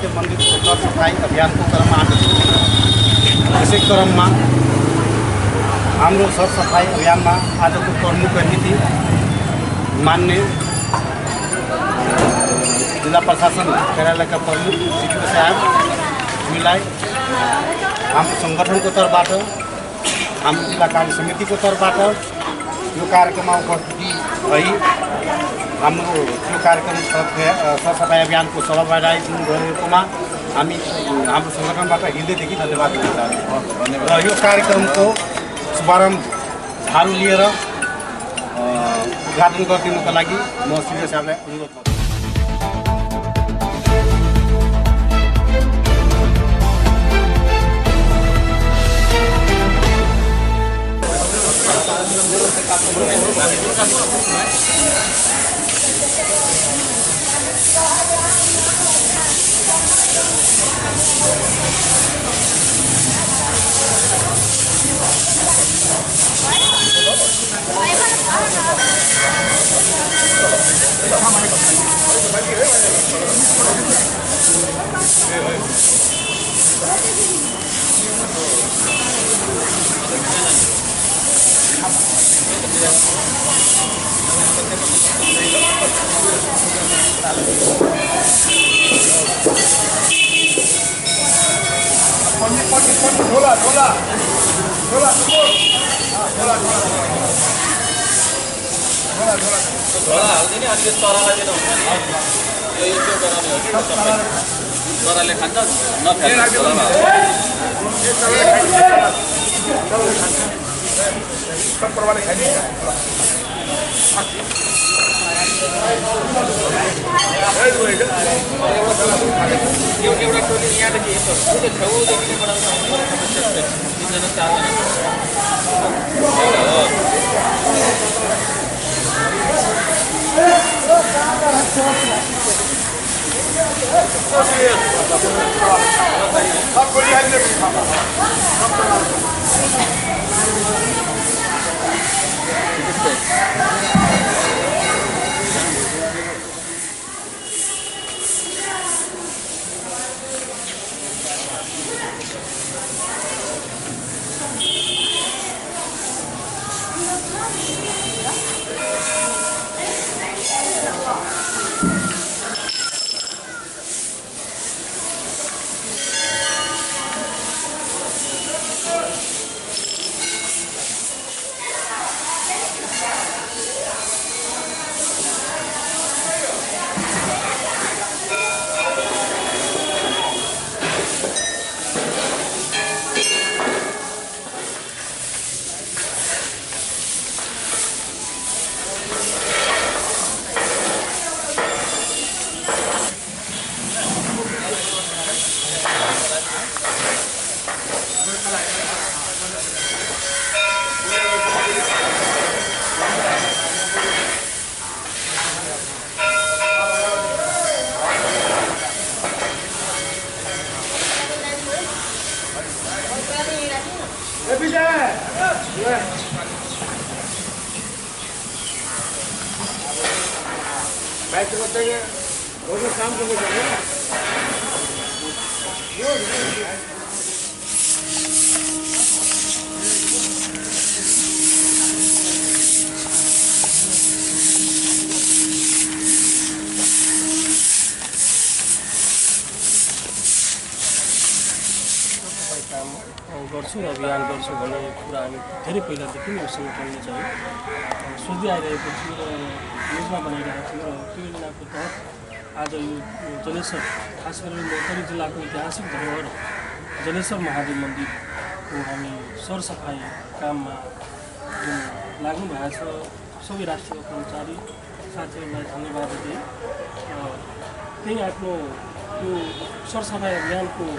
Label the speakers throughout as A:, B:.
A: महादेव मंदिर सर सफाई अभियान को क्रम आज यसै क्रममा हाम्रो सर सफाई अभियान में आज को प्रमुख अतिथि मान्य जिला प्रशासन कार्यालय का प्रमुख सीपी साहब हामीलाई हाम्रो संगठन को तर्फबाट हाम्रो जिला कार्य समिति को तर्फबाट यो कार्यक्रम में उपस्थिति भई हाम्रो यो कार्यक्रम सर सफाई अभियान को सफल भइरहेकोमा हामी हाम्रो संगठनबाट हृदयदेखि धन्यवाद दिन चाहन्छौँ र यो कार्यक्रम को शुभारंभ झाड़ू लिएर उद्घाटन गरिदिनुको लागि म सीपी साहबलाई अनुरोध गर्छु।
B: झोला हाल्दिने अनि यो चरालाई दिनु हुन्छ नि यो त्यो गराउने हो कि चराले खान्छ नफ्याँक्छ झोलामा
C: सबप्रमाणे खाइदिन्छ
B: एउटा टोली यहाँदेखि यस्तो छेउदेखि तिनजना चारजना
C: बाइक से बताइए वो काम करके जाएंगे
D: गर्छु अभियान गर्छु भन्ने कुरा हामी धेरै पहिलादेखि यो सङ्गठनले चाहिँ सोच्दै आइरहेको छु र योजना बनाइरहेको छु र त्यो योजनाको तहत आज यो जलेश्वर खास गरेर मोटरी जिल्लाको ऐतिहासिक धरोहर जलेश्वर महादेव मन्दिरको हामी सरसफाइ काममा जुन लाग्नु भएको छ सबै राष्ट्रिय कर्मचारी साथीहरूलाई धन्यवाद दिएँ त्यही आफ्नो यो सरसफाइ अभियानको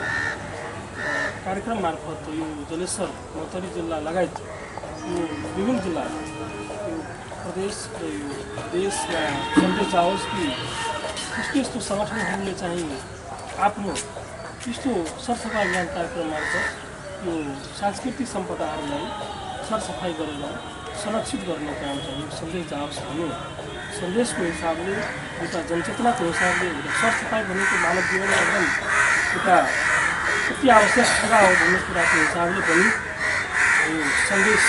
D: कार्यक्रम मार्फत यो जलेश्वर मोटरी जिल्ला लगायत यो विभिन्न जिल्ला यो प्रदेश र यो देशमा सन्देश जाओस् कि यस्तो यस्तो सङ्गठनहरूले चाहिँ आफ्नो यस्तो सरसफाइ अभियान कार्यक्रम मार्फत यो सांस्कृतिक सम्पदाहरूलाई सरसफाई गरेर संरक्षित गर्ने काम चाहिँ सन्देश जाओस् भन्ने सन्देशको हिसाबले एउटा जनचेतनाको हिसाबले सरसफाइ भनेको मानव जीवनमा एकदम एउटा अति आवश्यक कुरा हो भन्ने कुराको हिसाबले पनि यो सन्देश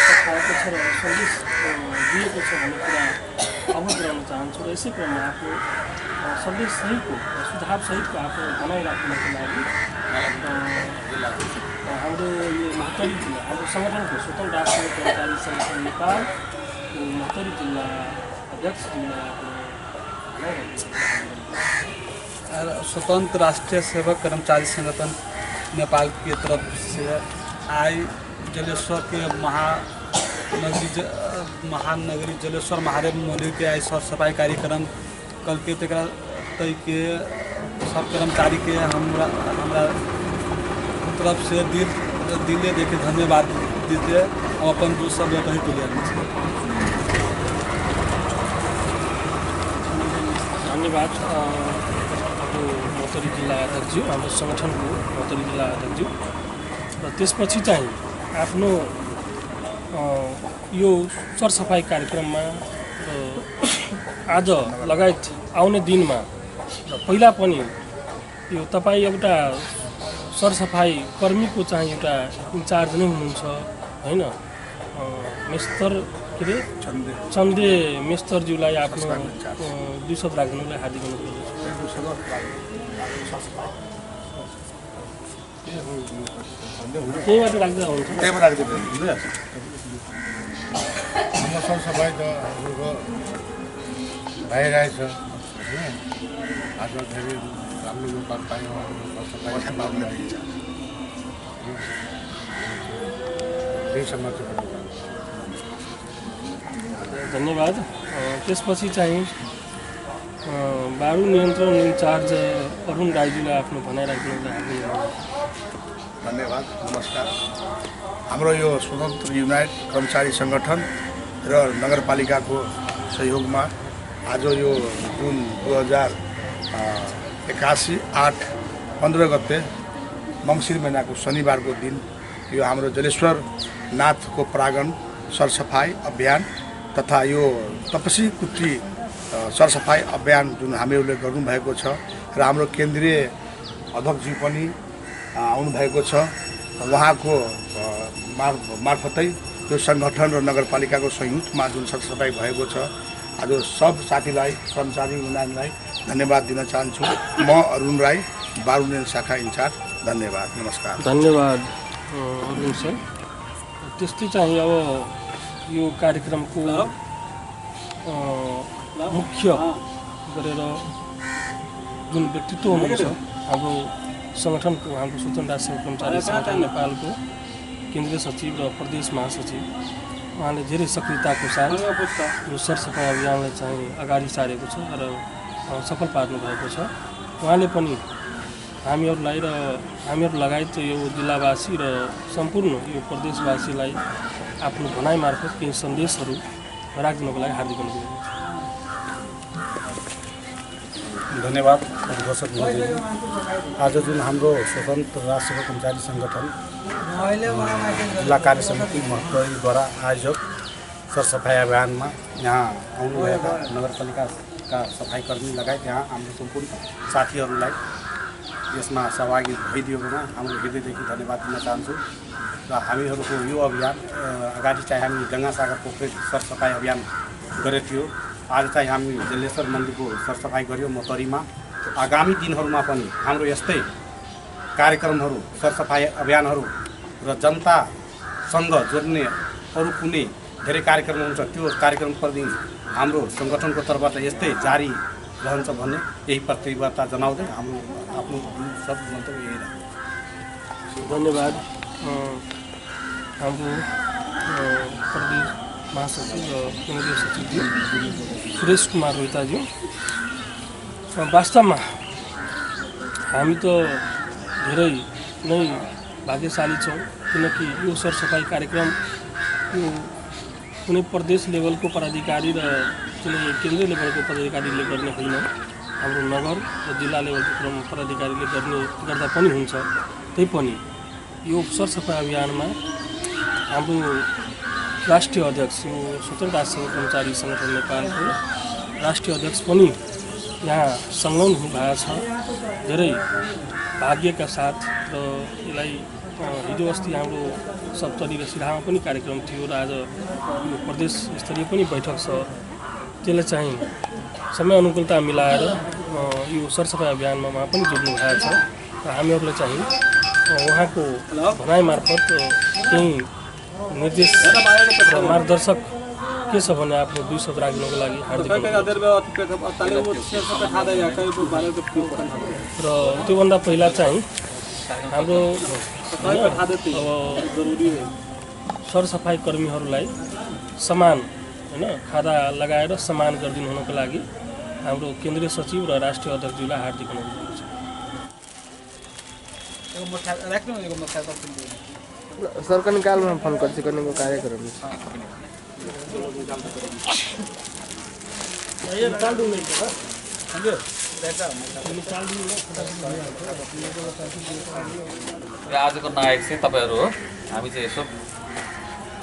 D: पठाएको छ र सन्देश दिएको छ भन्ने कुरा अवगत गराउन चाहन्छु र यसै क्रममा आफ्नो सन्देशसहितको सुझावसहितको आफ्नो भनाइ राख्नको लागि हाम्रो यो महोत्तरी जिल्ला हाम्रो सङ्गठनको स्वतन्त्र राष्ट्रिय कर्मचारी सङ्गठन नेपालको महोत्तरी जिल्ला अध्यक्ष
E: स्वतंत्र राष्ट्रीय सेवक कर्मचारी संगठन नेपाल की तरफ से आज जलेश्वर के महानगरी जलेश्वर महादेव मंदिर के आज साफ सफाई कार्यक्रम कल के तय के सब कर्मचारी के हमरा तरफ से दिले देखे धन्यवाद दीजिए और अपन जो सब कहीं तुले
D: धन्यवाद महोत्तरी जिल्ला अध्यक्षज्यू हाम्रो सङ्गठनको महोत्तरी जिल्ला अध्यक्षज्यू र त्यसपछि चाहिँ आफ्नो यो सरसफाइ कार्यक्रममा आज लगायत आउने दिनमा र पहिला पनि यो तपाईँ एउटा सरसफाइ कर्मीको चाहिँ एउटा इन्चार्ज नै हुनुहुन्छ होइन मेस्तर के अरे चन्दे मेस्तरज्यूलाई आफ्नो 2 शब्द राख्नुलाई हार्दिक अनुरोध त्यहीबाट राख्दा हुन्छ
A: त्यहीबाट राखिदिनु हाम्रो सरसफाइ त हाम्रो भइरहेछ होइन आज धेरै राम्रो नेपाल पायो सरसफाइ
D: धन्यवाद त्यसपछि चाहिँ बारू नियन्त्रण इन्चार्ज अरुण राईज्यूलाई आफ्नो भनाइ राख्नुलाई
C: धन्यवाद नमस्कार हाम्रो यो स्वतन्त्र युनाइट कर्मचारी सङ्गठन र नगरपालिकाको सहयोगमा आज यो जुन 2081 8 15 गते मङ्सिर महिनाको शनिबारको दिन यो हाम्रो जलेश्वर नाथको प्राङ्गण सरसफाइ अभियान तथा यो तपसी कुटी सरसफाइ अभियान जुन हामीहरूले गर्नुभएको छ र हाम्रो केन्द्रीय अध्यक्षज्यू पनि आउनुभएको छ उहाँको मार्फतै यो सङ्गठन र नगरपालिकाको संयुक्तमा जुन सरसफाइ भएको छ आज सब साथीलाई कर्मचारी युनियनलाई धन्यवाद दिन चाहन्छु म अरुण राई बारुनेन शाखा इन्चार्ज धन्यवाद नमस्कार
D: धन्यवाद अरुण सर त्यस्तै चाहिँ अब यो कार्यक्रमको मुख्य गरेर जुन व्यक्तित्व हुनुहुन्छ हाम्रो सङ्गठनको हाम्रो स्वतन्त्र राष्ट्रिय कर्मचारी सङ्गठन नेपालको केन्द्रीय सचिव र प्रदेश महासचिव उहाँले धेरै सक्रियताको साथ यो सरसफाइ अभियानलाई चाहिँ अगाडि सारेको छ र सफल पार्नु भएको छ उहाँले पनि हामीहरूलाई र हामीहरू लगायत यो जिल्लावासी र सम्पूर्ण यो प्रदेशवासीलाई आफ्नो भनाइ मार्फत केही सन्देशहरू राखिदिनको लागि हार्दिक अनुरोध
A: धन्यवाद घोषक महोदय आज जुन हाम्रो स्वतन्त्र राष्ट्रिय कर्मचारी सङ्गठन जिल्ला कार्य समिति महोत्तरीद्वारा आयोजक सरसफाइ अभियानमा यहाँ आउनुभएका नगरपालिकाका सफाइकर्मी लगायत यहाँ हाम्रो सम्पूर्ण साथीहरूलाई यसमा सहभागी भइदिएकोमा हाम्रो हृदयदेखि धन्यवाद दिन चाहन्छु र हामीहरूको यो अभियान अगाडि चाहिँ हामी गङ्गासागर पोखरी सरसफाइ अभियान गरेको थियो आज चाहिँ हामी जलेश्वर मन्दिरको सरसफाइ गऱ्यौँ महोत्तरीमा आगामी दिनहरूमा पनि हाम्रो यस्तै कार्यक्रमहरू सरसफाइ अभियानहरू र जनतासँग जोड्ने अरू कुनै धेरै कार्यक्रम हुन्छ त्यो कार्यक्रम प्रति हाम्रो सङ्गठनको तर्फबाट यस्तै जारी रहन्छ भन्ने यही प्रतिबद्धता जनाउँदै हाम्रो आफ्नो सब मन्तव्य यही रह्यो
D: धन्यवाद हाम्रो प्रदेश महासचिव र केन्द्रीय सचिवज्यू सुरेश कुमार रोहिताज्यू वास्तवमा हामी त धेरै नै भाग्यशाली छौँ किनकि यो सरसफाइ कार्यक्रम यो कुनै प्रदेश लेभलको पदाधिकारी र कुनै केन्द्रीय लेभलको पदाधिकारीले गर्ने होइन हाम्रो नगर र जिल्ला लेभलको पदाधिकारीले गर्दा पनि हुन्छ त्यही पनि यो सरसफाइ अभियानमा हाम्रो राष्ट्रिय अध्यक्ष स्वतन्त्र राष्ट्रिय कर्मचारी सङ्गठन नेपालको राष्ट्रिय अध्यक्ष पनि यहाँ संलग्न हुनुभएको छ धेरै भाग्यका साथ र यसलाई हिजो अस्ति हाम्रो सप्तरी र सिराहामा पनि कार्यक्रम थियो र आज यो प्रदेश स्तरीय पनि बैठक छ। त्यसलाई चाहिँ समय अनुकूलता मिलाएर यो सरसफाइ अभियानमा उहाँ पनि जोड्नु भएको छ र हामीहरूलाई चाहिँ उहाँको भनाइ मार्फत केही निर्देश र मार्गदर्शक के छ भने आफ्नो 2 शब्द राख्नुको लागि हार्दिक र त्योभन्दा पहिला चाहिँ हाम्रो सरसफाइ कर्मीहरूलाई समान होइन खादा लगाएर सम्मान गरिदिनु हुनको लागि हाम्रो केन्द्रीय सचिव र राष्ट्रिय अध्यक्षज्यूलाई हार्दिक अनुरोध गर्छु।
F: सरकारी कालमा फोन खर्च गर्नेको कार्यक्रम
B: आजको नायक चाहिँ तपाईँहरू हो। हामी चाहिँ यसो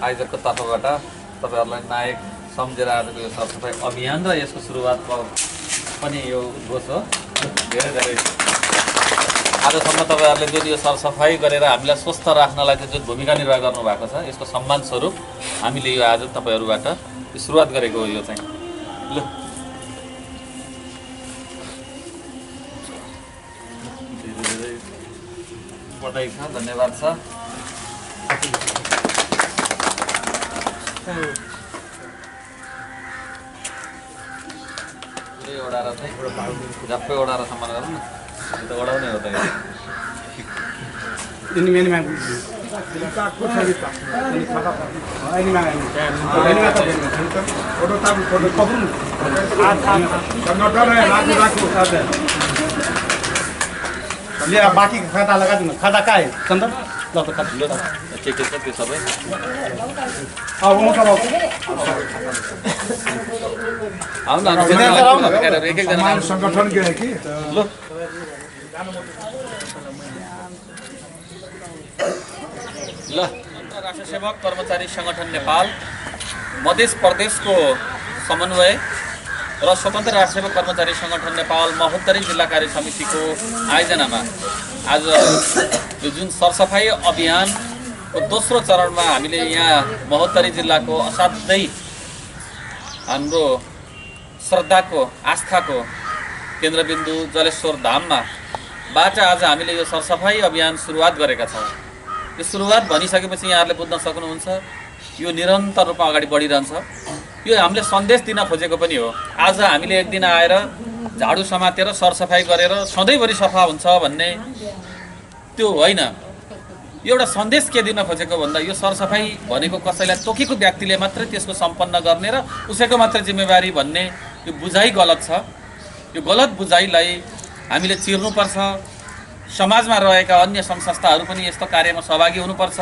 B: आयोजकको तर्फबाट तपाईँहरूलाई नायक सम्झेर आजको यो सरसफाइ अभियान र यसको सुरुवातमा पनि यो उद्घोष हो। धेरै धेरै आजसम्म तपाईँहरूले जुन यो सरसफाइ गरेर हामीलाई स्वस्थ राख्नलाई चाहिँ जुन भूमिका निर्वाह गर्नुभएको छ यसको सम्मान स्वरूप हामीले यो आज तपाईँहरूबाट सुरुवात गरेको हो। यो चाहिँ ल बधाई छ, धन्यवाद छ। ओडाएर चाहिँ झप्पै ओडाएर सम्मान गरौँ न, त्यो त ओडाउने हो त।
A: बाँकी खाता लगाइदिनु। खाता कहाँ है चन्दन? ल त खाता लो त
B: के छ त्यो सबै
A: आउनु
B: आउनु न एक एकजना
C: संगठन के है कि
B: ल ल राष्ट्र सेवक कर्मचारी सङ्गठन नेपाल मध्य प्रदेशको समन्वय र स्वतन्त्र राष्ट्र सेवक कर्मचारी सङ्गठन नेपाल महोत्तरी जिल्ला कार्य समितिको आयोजनामा आज यो जुन सरसफाइ अभियानको दोस्रो चरणमा हामीले यहाँ महोत्तरी जिल्लाको असाध्यै हाम्रो श्रद्धाको आस्थाको केन्द्रबिन्दु जलेश्वर धाममा बाट आज हामीले यो सरसफाइ अभियान सुरुवात गरेका छौँ। यो सुरुवात भनिसकेपछि यहाँहरूले बुझ्न सक्नुहुन्छ यो निरन्तर रूपमा अगाडि बढिरहन्छ। यो हामीले सन्देश दिन खोजेको पनि हो। आज हामीले एक दिन आएर झाडु समातेर सरसफाइ गरेर सधैँभरि सफा हुन्छ भन्ने त्यो होइन। एउटा सन्देश के दिन खोजेको भन्दा यो सरसफाइ भनेको कसैलाई तोकेको व्यक्तिले मात्रै त्यसको सम्पन्न गर्ने र उसैको मात्रै जिम्मेवारी भन्ने यो बुझाइ गलत छ। यो गलत बुझाइलाई हामीले चिर्नुपर्छ। समाजमा रहेका अन्य सङ्घ संस्थाहरू पनि यस्तो कार्यमा सहभागी हुनुपर्छ।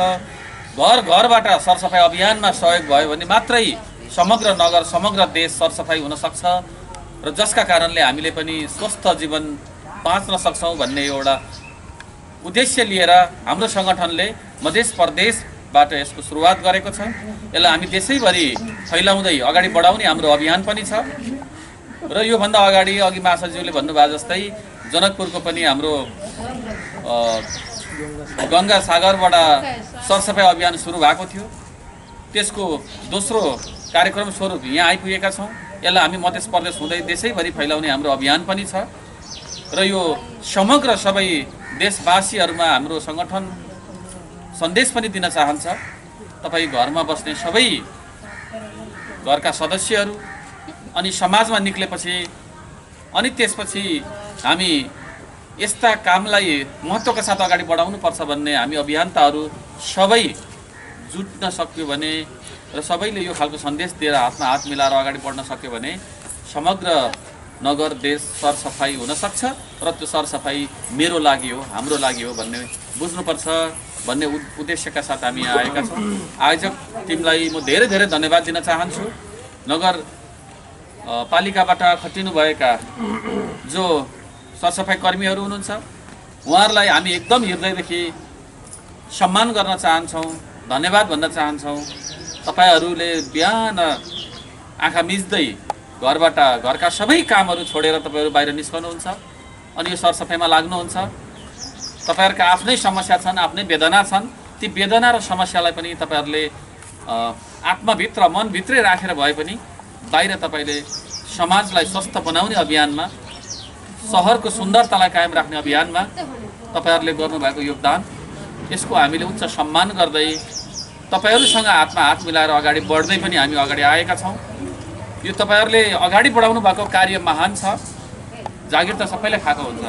B: घर घरबाट सरसफाइ अभियानमा सहयोग भयो भने मात्रै समग्र नगर समग्र देश सरसफाइ हुन सक्छ र जसका कारणले हामीले पनि स्वस्थ जीवन बाँच्न सक्छौँ भन्ने एउटा उद्देश्य लिएर हाम्रो सङ्गठनले मध्य प्रदेशबाट यसको सुरुवात गरेको छ। यसलाई हामी देशैभरि फैलाउँदै अगाडि बढाउने हाम्रो अभियान पनि छ। र योभन्दा अगाडि अघि महासचिवले भन्नुभयो जस्तै जनकपुरको पनि हाम्रो गङ्गा सागरबाट सरसफाइ अभियान सुरु भएको थियो। त्यसको दोस्रो कार्यक्रम स्वरूप यहाँ आइपुगेका छौँ। यसलाई हामी मध्य प्रदेश हुँदै देशैभरि फैलाउने हाम्रो अभियान पनि छ र यो समग्र सबै देशवासीहरूमा हाम्रो सङ्गठन सन्देश पनि दिन चाहन्छ। तपाईँ घरमा बस्ने सबै घरका सदस्यहरू अनि समाजमा निक्लेपछि अनि त्यसपछि हामी यस्ता कामलाई महत्त्वका साथ अगाडि बढाउनुपर्छ भन्ने हामी अभियन्ताहरू सबै जुट्न सक्यो भने र सबैले यो खालको सन्देश दिएर हातमा हात मिलाएर अगाडि बढ्न सक्यो भने समग्र नगर देश सरसफाइ हुनसक्छ र त्यो सरसफाइ मेरो लागि हो, हाम्रो लागि हो भन्ने बुझ्नुपर्छ भन्ने उद्देश्यका साथ हामी यहाँ आएका छौँ। आयोजक टिमलाई म धेरै धेरै धन्यवाद दिन चाहन्छु। नगर पालिकाबाट खटिनुभएका जो सरसफाइ कर्मीहरू हुनुहुन्छ उहाँहरूलाई हामी एकदम हृदयदेखि सम्मान गर्न चाहन्छौँ, धन्यवाद भन्न चाहन्छौँ। तपाईँहरूले बिहान आँखा मिच्दै घरबाट घरका सबै कामहरू छोडेर तपाईँहरू बाहिर निस्कनुहुन्छ अनि यो सरसफाइमा लाग्नुहुन्छ। तपाईँहरूका आफ्नै समस्या छन्, आफ्नै वेदना छन्। ती वेदना र समस्यालाई पनि तपाईँहरूले आत्माभित्र मनभित्रै राखेर भए पनि बाहिर तपाईँले समाजलाई स्वस्थ बनाउने अभियानमा, सहरको सुन्दरतालाई कायम राख्ने अभियानमा तपाईँहरूले गर्नुभएको योगदान, यसको हामीले उच्च सम्मान गर्दै तपाईँहरूसँग हातमा हात मिलाएर अगाडि बढ्दै पनि हामी अगाडि आएका छौँ। यो तपाईँहरूले अगाडि बढाउनु भएको कार्य महान छ। जागिर त सबैले खाएको हुन्छ,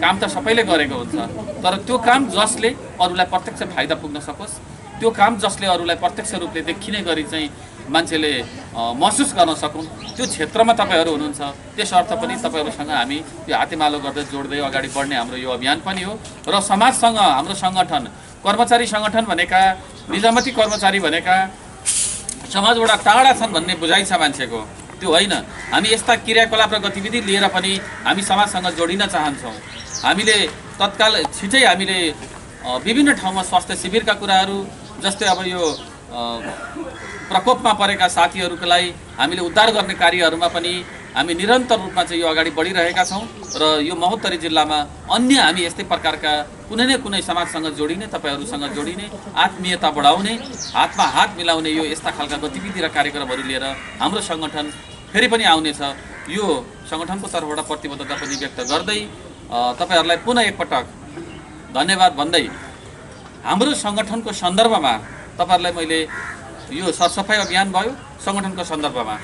B: काम त सबैले गरेको हुन्छ, तर त्यो काम जसले अरूलाई प्रत्यक्ष फाइदा पुग्न सकोस्, त्यो काम जसले अरूलाई प्रत्यक्ष रूपले देखिने गरी चाहिँ मान्छेले महसुस गर्न सकुन्, त्यो क्षेत्रमा तपाईँहरू हुनुहुन्छ। त्यस अर्थ पनि तपाईँहरूसँग हामी यो हातेमालो गर्दै जोड्दै अगाडि बढ्ने हाम्रो यो अभियान पनि हो। र समाजसँग हाम्रो सङ्गठन, कर्मचारी सङ्गठन भनेका, निजामती कर्मचारी भनेका समाजबाट टाढा छन् भन्ने बुझाइ छ मान्छेको, त्यो होइन। हामी यस्ता क्रियाकलाप र गतिविधि लिएर पनि हामी समाजसँग जोडिन चाहन्छौँ। हामीले तत्काल छिटै हामीले विभिन्न ठाउँमा स्वास्थ्य शिविरका कुराहरू, जस्तै अब यो प्रकोपमा परेका साथीहरूको लागि हामीले उद्धार गर्ने कार्यहरूमा पनि हामी निरन्तर रूपमा चाहिँ यो अगाडि बढिरहेका छौँ। र यो महोत्तरी जिल्लामा अन्य हामी यस्तै प्रकारका कुनै न कुनै समाजसँग जोडिने, तपाईँहरूसँग जोडिने, आत्मीयता बढाउने, हातमा हात मिलाउने यो यस्ता खालका गतिविधि र कार्यक्रमहरू लिएर हाम्रो सङ्गठन फेरि पनि आउनेछ। यो सङ्गठनको तर्फबाट प्रतिबद्धता पनि व्यक्त गर्दै तपाईँहरूलाई पुनः एकपटक धन्यवाद भन्दै हाम्रो सङ्गठनको सन्दर्भमा तपाईँहरूलाई मैले यो सरसफाइ अभियान भयो, सङ्गठनको सन्दर्भमा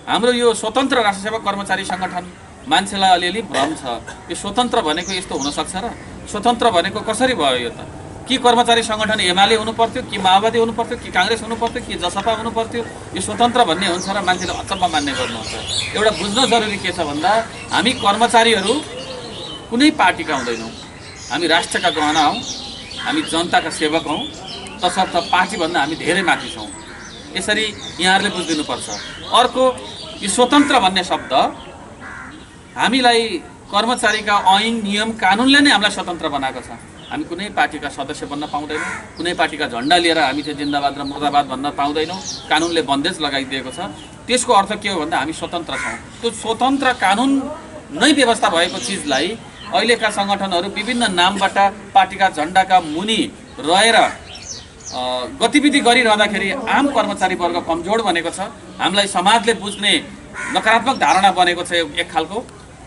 B: हाम्रो यो स्वतन्त्र राष्ट्रसेवा कर्मचारी सङ्गठन, मान्छेलाई अलिअलि भ्रम छ यो स्वतन्त्र भनेको यस्तो हुनसक्छ र स्वतन्त्र भनेको कसरी भयो यो त? कि कर्मचारी सङ्गठन एमाले हुनु पर्थ्यो, कि माओवादी हुनु पर्थ्यो, कि काङ्ग्रेस हुनु पर्थ्यो, कि जसपा हुनु पर्थ्यो? यो स्वतन्त्र भन्ने हुन्छ र मान्छेले अचम्म मान्ने गर्नुहुन्छ। एउटा बुझ्न जरुरी के छ भन्दा हामी कर्मचारीहरू कुनै पार्टीका हुँदैनौँ, हामी राष्ट्रका गहना हौँ, हामी जनताका सेवक हौँ, तसर्थ पार्टीभन्दा हामी धेरै माथि छौँ। यसरी यहाँहरूले बुझिदिनुपर्छ। अर्को, यो स्वतन्त्र भन्ने शब्द हामीलाई कर्मचारीका ऐन नियम कानुनले नै हामीलाई स्वतन्त्र बनाएको छ। हामी कुनै पार्टीका सदस्य बन्न पाउँदैनौँ, कुनै पार्टीका झन्डा लिएर हामी चाहिँ जिन्दाबाद र मुर्दाबाद भन्न पाउँदैनौँ। कानुनले बन्देज लगाइदिएको छ। त्यसको अर्थ के हो भन्दा हामी स्वतन्त्र छौँ। त्यो स्वतन्त्र कानुन नै व्यवस्था भएको चिजलाई अहिलेका सङ्गठनहरू विभिन्न नामबाट पार्टीका झन्डाका मुनि रहेर गतिविधि गरिरहँदाखेरि आम कर्मचारी वर्ग कमजोर बनेको छ। हामीलाई समाजले बुझ्ने नकारात्मक धारणा बनेको छ एक खालको।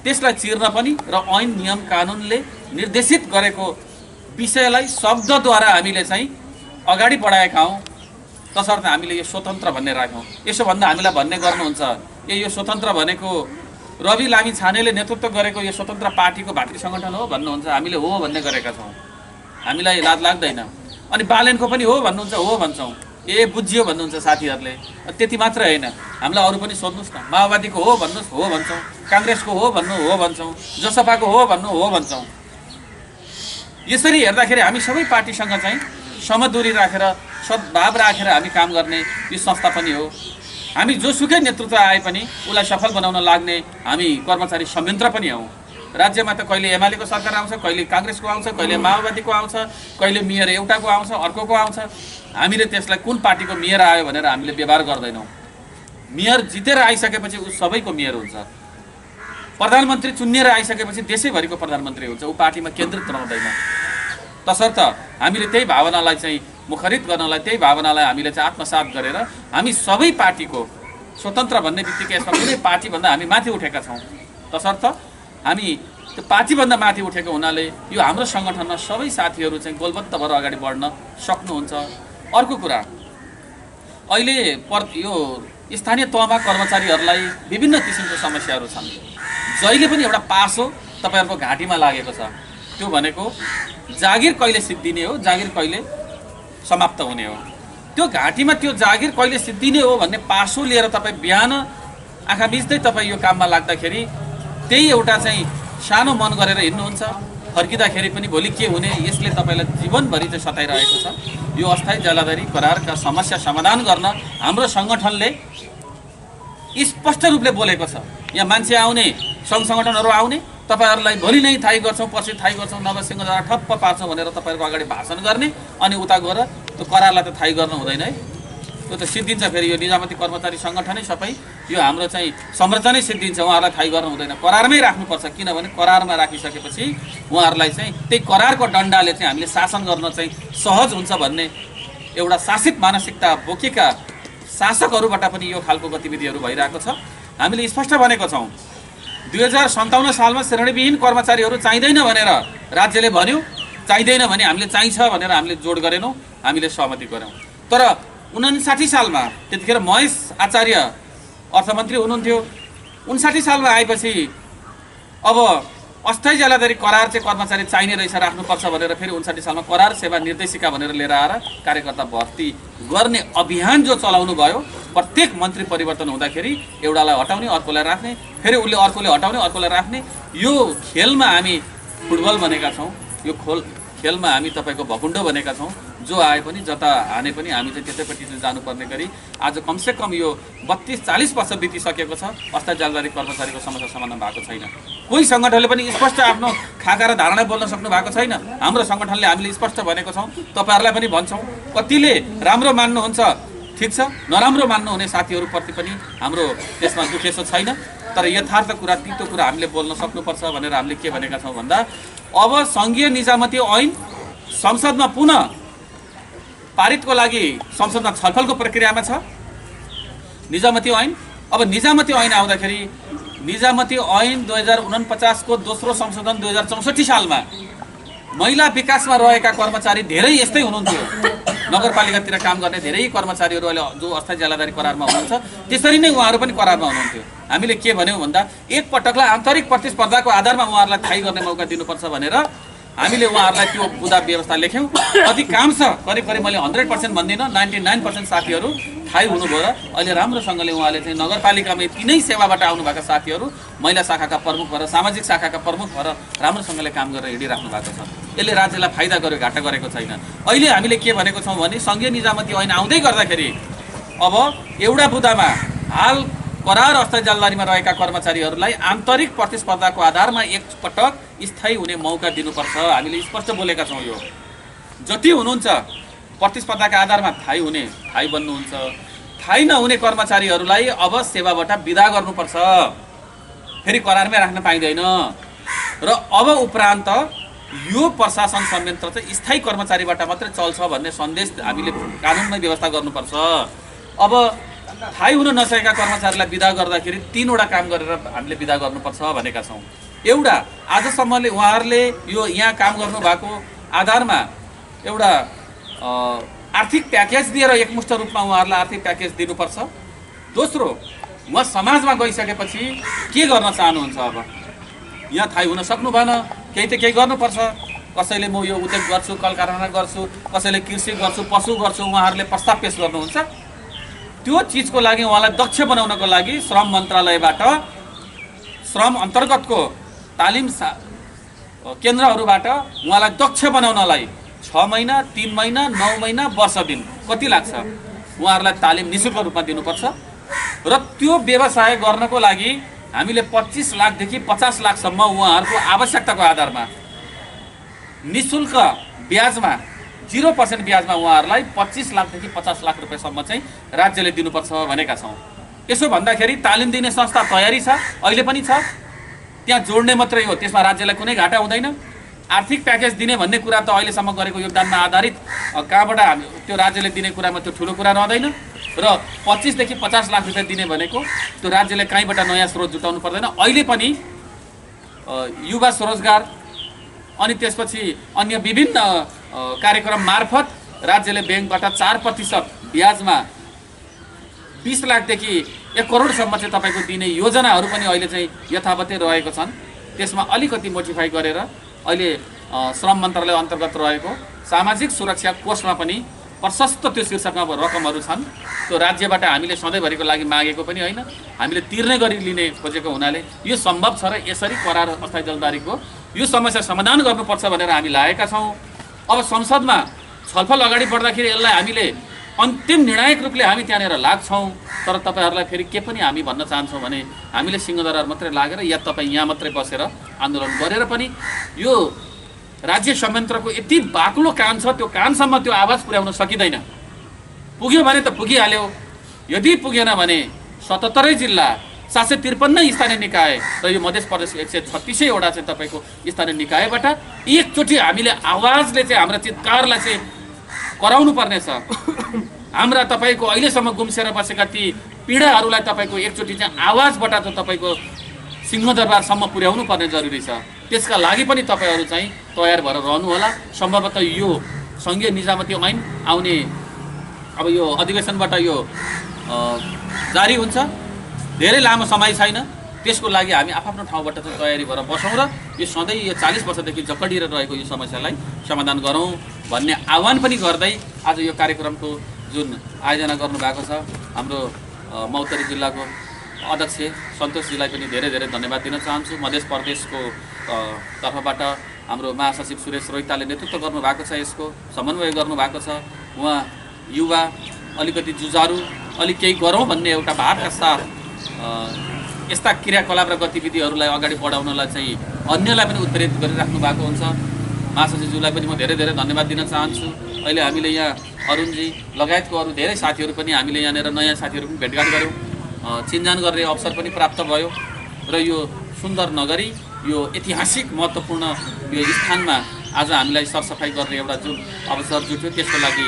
B: त्यसलाई चिर्न पनि र ऐन नियम कानुनले निर्देशित गरेको विषयलाई शब्दद्वारा हामीले चाहिँ अगाडि बढाएका हौँ। तसर्थ हामीले यो स्वतन्त्र भन्ने राख्यौँ। यसो भन्दा हामीलाई भन्ने गर्नुहुन्छ यो स्वतन्त्र भनेको रवि लामी छानेले नेतृत्व गरेको यो स्वतन्त्र पार्टीको भातृ सङ्गठन हो भन्नुहुन्छ। हामीले हो भन्ने गरेका छौँ, हामीलाई लाज लाग्दैन। अनि बालेनको पनि हो भन्नुहुन्छ, हो भन्छौँ। बुझियो भन्नुहुन्छ साथीहरूले। त्यति मात्र होइन, हामीलाई अरू पनि सोध्नुहोस् न। माओवादीको हो भन्नुहोस्, हो भन्छौँ। काङ्ग्रेसको हो भन्नु, हो भन्छौँ। जसपाको हो भन्नु, हो भन्छौँ। यसरी हेर्दाखेरि हामी सबै पार्टीसँग चाहिँ समदूरी राखेर, सद्भाव राखेर हामी काम गर्ने यो संस्था पनि हो। हामी जोसुकै नेतृत्व आए पनि उसलाई सफल बनाउन लाग्ने हामी कर्मचारी संयन्त्र पनि हौँ। राज्यमा त कहिले एमालेको सरकार आउँछ, कहिले काङ्ग्रेसको आउँछ, कहिले माओवादीको आउँछ, कहिले मेयर एउटाको आउँछ, अर्कोको आउँछ। हामीले त्यसलाई कुन पार्टीको मेयर आयो भनेर हामीले व्यवहार गर्दैनौँ। मेयर जितेर आइसकेपछि ऊ सबैको मेयर हुन्छ। प्रधानमन्त्री चुनिएर आइसकेपछि देशैभरिको प्रधानमन्त्री हुन्छ, ऊ पार्टीमा केन्द्रित रहँदैन। तसर्थ हामीले त्यही भावनालाई चाहिँ मुखरित गर्नलाई, त्यही भावनालाई हामीले चाहिँ आत्मसात गरेर हामी सबै पार्टीको स्वतन्त्र भन्ने बित्तिकै यसमा कुनै पार्टीभन्दा हामी माथि उठेका छौँ। तसर्थ हामी त्यो पार्टीभन्दा माथि उठेको हुनाले यो हाम्रो सङ्गठनमा सबै साथीहरू चाहिँ गोलबद्ध भएर अगाडि बढ्न सक्नुहुन्छ। अर्को कुरा, अहिले यो स्थानीय तहमा कर्मचारीहरूलाई विभिन्न किसिमको समस्याहरू छन्। जहिले पनि एउटा पासो तपाईँहरूको घाँटीमा लागेको छ, त्यो भनेको जागिर कहिले सिद्धिने हो, जागिर कहिले समाप्त हुने हो। त्यो घाँटीमा त्यो जागिर कहिले सिद्धिने हो भन्ने पासो लिएर तपाईँ बिहान आँखा मिच्दै तपाईँ यो काममा लाग्दाखेरि त्यही एउटा चाहिँ सानो मन गरेर हिँड्नुहुन्छ। फर्किँदाखेरि पनि भोलि के हुने, यसले तपाईँलाई जीवनभरि चाहिँ सताइरहेको छ। यो अस्थायी जलाधारी करारका समस्या समाधान गर्न हाम्रो सङ्गठनले स्पष्ट रूपले बोलेको छ। यहाँ मान्छे आउने, सङ्घ सङ्गठनहरू आउने, तपाईँहरूलाई भोलि नै थाहै गर्छौँ, पर्सि थाहै गर्छौँ, नभए सिंहदरा ठप्प पार्छौँ भनेर तपाईँहरूको अगाडि भाषण गर्ने, अनि उता गएर त्यो करारलाई त थाहै गर्नु हुँदैन है। त्यो त सिद्धिन्छ। फेरि यो निजामती कर्मचारी सङ्गठनै सबै यो हाम्रो चाहिँ संरचनै सिद्धिन्छ। उहाँहरूलाई थाहै गर्नु हुँदैन, करारमै राख्नुपर्छ। किनभने करारमा राखिसकेपछि उहाँहरूलाई चाहिँ त्यही करारको डन्डाले चाहिँ हामीले शासन गर्न चाहिँ सहज हुन्छ भन्ने एउटा शासित मानसिकता बोकेका शासकहरूबाट पनि यो खालको गतिविधिहरू भइरहेको छ। हामीले स्पष्ट भनेको छौँ 2057 सालमा श्रेणीविहीन कर्मचारीहरू चाहिँदैन भनेर राज्यले भन्यो। चाहिँदैन भने हामीले चाहिन्छ भनेर हामीले जोड गरेनौँ, हामीले सहमति गऱ्यौँ। तर 59 सालमा त्यतिखेर महेश आचार्य अर्थमन्त्री हुनुहुन्थ्यो। 59 सालमा आएपछि अब अस्थायी जिल्लादारी करार चाहिँ कर्मचारी चाहिने रहेछ, राख्नुपर्छ भनेर फेरि 59 सालमा करार सेवा निर्देशिका भनेर लिएर आएर कार्यकर्ता भर्ती गर्ने अभियान जो चलाउनु भयो, प्रत्येक मन्त्री परिवर्तन हुँदाखेरि एउटालाई हटाउने, अर्कोलाई राख्ने, फेरि उसले अर्कोले हटाउने, अर्कोलाई राख्ने, यो खेलमा हामी फुटबल भनेका छौँ। यो खेलमा हामी तपाईँको भकुण्डो भनेका छौँ। जो आए पनि जता हाने पनि हामी चाहिँ त्यतैपट्टि चाहिँ जानुपर्ने गरी आज कमसेकम यो 32-40 वर्ष बितिसकेको छ। अस्थायी जिल्लादारी कर्मचारीको समस्या समाधान भएको छैन। कोही सङ्गठनले पनि स्पष्ट आफ्नो खाका र धारणा बोल्न सक्नु भएको छैन। हाम्रो सङ्गठनले हामीले स्पष्ट भनेको छौँ, तपाईँहरूलाई पनि भन्छौँ। कतिले राम्रो मान्नुहुन्छ, ठिक छ, नराम्रो मान्नुहुने साथीहरूप्रति पनि हाम्रो त्यसमा दुखेसो छैन। तर यथार्थ कुरा, तितो कुरा हामीले बोल्न सक्नुपर्छ भनेर हामीले के भनेका छौँ भन्दा अब सङ्घीय निजामती ऐन संसदमा पुनः पारितको लागि संसदमा छलफलको प्रक्रियामा छ। निजामती ऐन अब निजामती ऐन आउँदाखेरि निजामती ऐन 2049 को दोस्रो संशोधन 2064 सालमा महिला विकासमा रहेका कर्मचारी धेरै यस्तै हुनुहुन्थ्यो। नगरपालिकातिर काम गर्ने धेरै कर्मचारीहरू अहिले जो अस्थायी जिल्लादारी करारमा हुनुहुन्छ त्यसरी नै उहाँहरू पनि करारमा हुनुहुन्थ्यो। हामीले के भन्यौँ भन्दा एकपटकलाई आन्तरिक प्रतिस्पर्धाको आधारमा उहाँहरूलाई थाहै गर्ने मौका दिनुपर्छ भनेर हामीले उहाँहरूलाई त्यो बुदा व्यवस्था लेख्यौँ। अधिकांश करिब मैले 100% भन्दिनँ, 99% साथीहरू थाहै हुनुभयो र अहिले राम्रोसँगले उहाँले चाहिँ नगरपालिकामै तिनै सेवाबाट आउनुभएका साथीहरू महिला शाखाका प्रमुख भएर, सामाजिक शाखाका प्रमुख भएर राम्रोसँगले काम गरेर हिँडिराख्नु भएको छ। यसले राज्यलाई फाइदा गर्यो, घाटा गरेको छैन। अहिले हामीले के भनेको छौँ भने सङ्घीय निजामती ऐन आउँदै गर्दाखेरि अब एउटा बुदामा हाल करार अस्थायी जिल्लादारीमा रहेका कर्मचारीहरूलाई आन्तरिक प्रतिस्पर्धाको आधारमा एकपटक स्थायी हुने मौका दिनुपर्छ। हामीले स्पष्ट बोलेका छौँ। यो जति हुनुहुन्छ प्रतिस्पर्धाका आधारमा थाहै हुने, थाहै बन्नुहुन्छ, थाहै नहुने कर्मचारीहरूलाई अब सेवाबाट बिदा गर्नुपर्छ। फेरि करारमै राख्न पाइँदैन र अब उपरान्त यो प्रशासन संयन्त्र चाहिँ स्थायी कर्मचारीबाट मात्रै चल्छ भन्ने सन्देश हामीले कानुनमै व्यवस्था गर्नुपर्छ। अब थाहै हुन नसकेका कर्मचारीलाई बिदा गर्दाखेरि 3वटा काम गरेर हामीले बिदा गर्नुपर्छ भनेका छौँ। एउटा, आजसम्मले उहाँहरूले यो यहाँ काम गर्नुभएको आधारमा एउटा आर्थिक प्याकेज दिएर एकमुष्ट रूपमा उहाँहरूलाई आर्थिक प्याकेज दिनुपर्छ। दोस्रो, उहाँ समाजमा गइसकेपछि के गर्न चाहनुहुन्छ? अब यहाँ थाहै हुन सक्नु भएन, केही त केही गर्नुपर्छ। कसैले म यो उद्योग गर्छु, कल कारखाना गर्छु, कसैले कृषि गर्छु, पशु गर्छु, उहाँहरूले प्रस्ताव पेश गर्नुहुन्छ। त्यो चिजको लागि उहाँलाई दक्ष बनाउनको लागि श्रम मन्त्रालयबाट श्रम अन्तर्गतको तालिम केन्द्रहरूबाट उहाँलाई दक्ष बनाउनलाई 6 महिना, 3 महिना, 9 महिना, वर्ष दिन कति लाग्छ उहाँहरूलाई तालिम निःशुल्क रूपमा दिनुपर्छ। र त्यो व्यवसाय गर्नको लागि हामीले 25 लाखदेखि 50 लाखसम्म उहाँहरूको आवश्यकताको आधारमा निःशुल्क ब्याजमा 0% ब्याजमा उहाँहरूलाई 25 लाखदेखि 50 लाख रुपियाँसम्म चाहिँ राज्यले दिनुपर्छ भनेका छौँ। यसो भन्दाखेरि तालिम दिने संस्था तयारी छ, अहिले पनि छ, त्यहाँ जोड्ने मात्रै हो, त्यसमा राज्यलाई कुनै घाटा हुँदैन। आर्थिक प्याकेज दिने भन्ने कुरा त अहिलेसम्म गरेको योगदानमा आधारित कहाँबाट हामी त्यो राज्यले दिने कुरामा त्यो ठुलो कुरा रहँदैन। र 25 देखि 50 लाख रुपियाँ दिने भनेको त्यो राज्यले कहीँबाट नयाँ स्रोत जुटाउनु पर्दैन। अहिले पनि युवा स्वरोजगार अनि त्यसपछि अन्य विभिन्न कार्यक्रम मार्फत राज्यले ब्याङ्कबाट 4% ब्याजमा 20 लाखदेखि 1 करोडसम्म चाहिँ तपाईँको दिने योजनाहरू पनि अहिले चाहिँ यथावतै रहेको छन्। त्यसमा अलिकति मोडिफाई गरेर अहिले श्रम मन्त्रालय अन्तर्गत रहेको सामाजिक सुरक्षा कोषमा पनि प्रशस्त त्यो शीर्षकमा रकमहरू छन्। त्यो राज्यबाट हामीले सधैँभरिको लागि मागेको पनि होइन, हामीले तिर्ने गरी लिने खोजेको हुनाले यो सम्भव छ र यसरी करार अस्थायी जलदारीको यो समस्या समाधान गर्नुपर्छ भनेर हामी लागेका छौँ। अब संसदमा छलफल अगाडि बढ्दाखेरि यसलाई हामीले अन्तिम निर्णायक रूपले हामी त्यहाँनिर लाग्छौँ। तर तपाईँहरूलाई फेरि के पनि हामी भन्न चाहन्छौँ भने हामीले सिंहदरबार मात्रै लागेर या तपाईँ यहाँ मात्रै बसेर आन्दोलन गरेर पनि यो राज्य संयन्त्रको यति बाक्लो कान छ, त्यो कानसम्म त्यो आवाज पुर्याउन सकिँदैन। पुग्यो भने त पुगिहाल्यो, यदि पुगेन भने 77 जिल्ला 753 स्थानीय निकाय र यो मध्य प्रदेश 136वटा चाहिँ तपाईँको स्थानीय निकायबाट एकचोटि हामीले आवाजले चाहिँ हाम्रा चित्कारलाई चाहिँ कराउनु पर्नेछ। हाम्रा तपाईँको अहिलेसम्म गुम्सेर बसेका ती पीडाहरूलाई तपाईँको एकचोटि चाहिँ आवाजबाट चाहिँ तपाईँको सिंहदरबारसम्म पुर्याउनु पर्ने जरुरी छ। त्यसका लागि पनि तपाईँहरू चाहिँ तयार भएर रहनुहोला। सम्भवतः यो सङ्घीय निजामती ऐन आउने अब यो अधिवेशनबाट यो जारी हुन्छ, धेरै लामो समय छैन। त्यसको लागि हामी आफ्नो ठाउँबाट चाहिँ तयारी गरेर बसौँ र यो सधैँ यो 40 वर्षदेखि जकडिएर रहेको यो समस्यालाई समाधान गरौँ भन्ने आह्वान पनि गर्दै आज यो कार्यक्रमको जुन आयोजना गर्नुभएको छ हाम्रो महोत्तरी जिल्लाको अध्यक्ष सन्तोषजीलाई पनि धेरै धेरै धन्यवाद दिन चाहन्छु। मध्य प्रदेशको तर्फबाट हाम्रो महासचिव सुरेश रोहिताले नेतृत्व गर्नुभएको छ, यसको समन्वय गर्नुभएको छ। उहाँ युवा, अलिकति जुझारु, अलिक केही गरौँ भन्ने एउटा भावका साथ यस्ता क्रियाकलाप र गतिविधिहरूलाई अगाडि बढाउनलाई चाहिँ अन्यलाई पनि उत्प्रेरित गरिराख्नु भएको हुन्छ। महासचिवज्यूलाई पनि म धेरै धेरै धन्यवाद दिन चाहन्छु। अहिले हामीले यहाँ अरुणजी लगायतको अरू धेरै साथीहरू पनि हामीले यहाँनिर नयाँ साथीहरू पनि भेटघाट गऱ्यौँ, चिनजान गर्ने अवसर पनि प्राप्त भयो र यो सुन्दर नगरी यो ऐतिहासिक महत्त्वपूर्ण यो स्थानमा आज हामीलाई सरसफाइ गर्ने एउटा जुन अवसर जुट्यो त्यसको लागि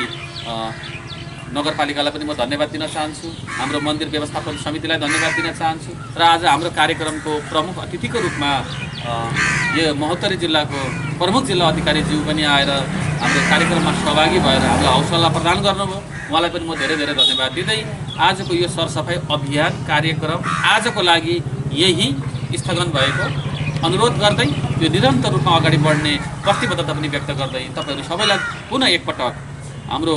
B: नगरपालिकालाई पनि म धन्यवाद दिन चाहन्छु। हाम्रो मन्दिर व्यवस्थापन समितिलाई धन्यवाद दिन चाहन्छु र आज हाम्रो कार्यक्रमको प्रमुख अतिथिको रूपमा यो महोत्तरी जिल्लाको प्रमुख जिल्ला अधिकारीज्यू पनि आएर हाम्रो कार्यक्रममा सहभागी भएर हाम्रो हौसला प्रदान गर्नुभयो। उहाँलाई पनि म धेरै धेरै धन्यवाद दिँदै आजको यो सरसफाइ अभियान कार्यक्रम आजको लागि यही स्थगन भएको अनुरोध गर्दै यो निरन्तर रूपमा अगाडि बढ्ने प्रतिबद्धता पनि व्यक्त गर्दै तपाईँहरू सबैलाई पुनः एकपटक हाम्रो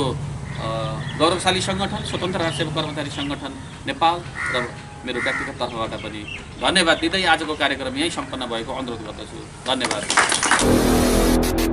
B: गौरवशाली सङ्गठन स्वतन्त्र राष्ट्र सेवा कर्मचारी सङ्गठन नेपाल र मेरो व्यक्तिगत तर्फबाट पनि धन्यवाद दिँदै आजको कार्यक्रम यहीँ सम्पन्न भएको अनुरोध गर्दछु। धन्यवाद।